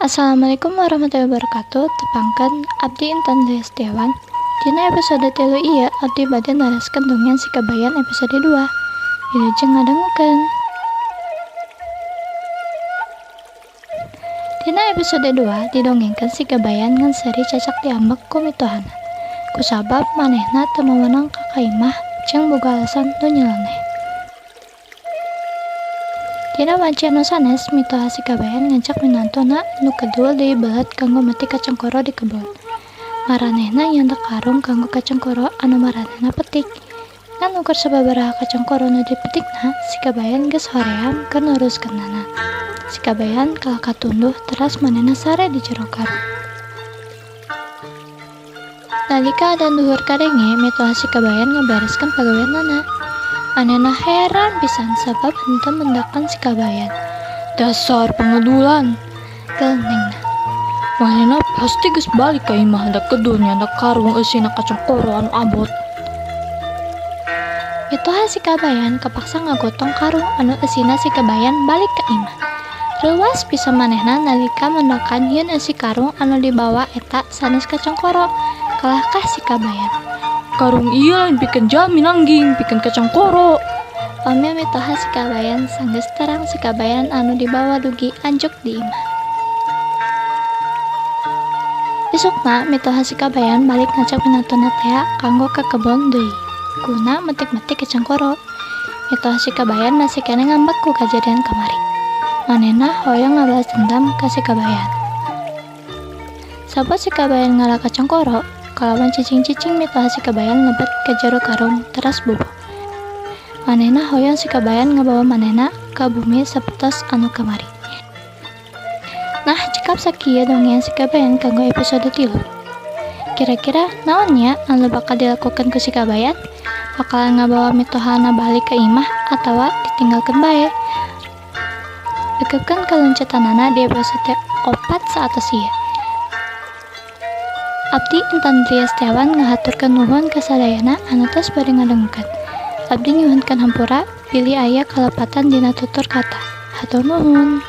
Assalamualaikum warahmatullahi wabarakatuh. Tepangkeun abdi Intan Dea Setiawan. Dina episode 3 ieu abdi bade naraskeun dongeng Si Kabayan episode 2. Wilujeng ngadangukeun. Dina episode 2 didongengkeun si Kabayan ngan seuri cacak diambek ku mitohana. Kusabab manehna teu meunang ka kaimah jeung boga alasan nu nyeleneh. Dina wanci anu sanes, mitoha si Kabayan ngajak minantuna nu kedul deui belet kanggo metik kacangkoro di kebon. Maranehna nyandak karung kanggo kacangkoro anu maranehna petik. Ngan ukur sababaraha kacangkoro nu dipetikna, si Kabayan geus hoream keur neruskeunana. Si Kabayan kalah katunduh teras manehna sare di jero karung. Nalika adan duhur kadenge, mitoha si Kabayan ngabereskeun pagaweanana. Manehna heran pisan sabab henteu mendakan si Kabayan. Dasar pangedulan, gelenengna. Manehna pasti geus balik ka imah da kedul nyandak karung eusina kacangkoro anu abot. Mitoha si Kabayan kapaksa ngagotong karung anu eusina si Kabayan balik ka imah. Reuwas pisan manehna nalika mendakan yeun eusi karung anu dibawa eta sanes kacangkoro. Kalahkah si Kabayan. Karung ieu lain pikeun jalmi nangging, pikeun kacangkoro. Omel mitoha si Kabayan sanggeus terang si Kabayan anu dibawa dugi anjuk di imah. Isukna mitoha si Kabayan balik ngajak minantuna tea kanggo ka kebon deui guna metik-metik kacangkoro. Mitoha si Kabayan masih keneh ngambek ku kajadian kamari. Manehna hoyong ngabalas dendam ka si Kabayan. Sabot si Kabayan ngala kacangkoro, kalawan cicing-cicing mitoha si Kabayan lebet ka jero karung teras bobo. Manehna hoyong si Kabayan ngabawa manehna ka bumi sapertos anu kamari. Nah, cekap sakieu dongeng si Kabayan kanggo episode 3. Kira-kira naon nya anu bakal dilakukeun ku si Kabayan? Bakalan ngabawa mitohana balik ka imah atawa ditinggalkeun bae? Leukeukeun kaluncatanana di episode 4 saatos ieu. Abdi Intan Dria Setiawan ngahaturkeun nuhun ka sadayana anu tos bade ngadangukeun. Abdi nyuhunkeun hampura bilih aya kalepatan dina tutur kata. Hatur nuhun.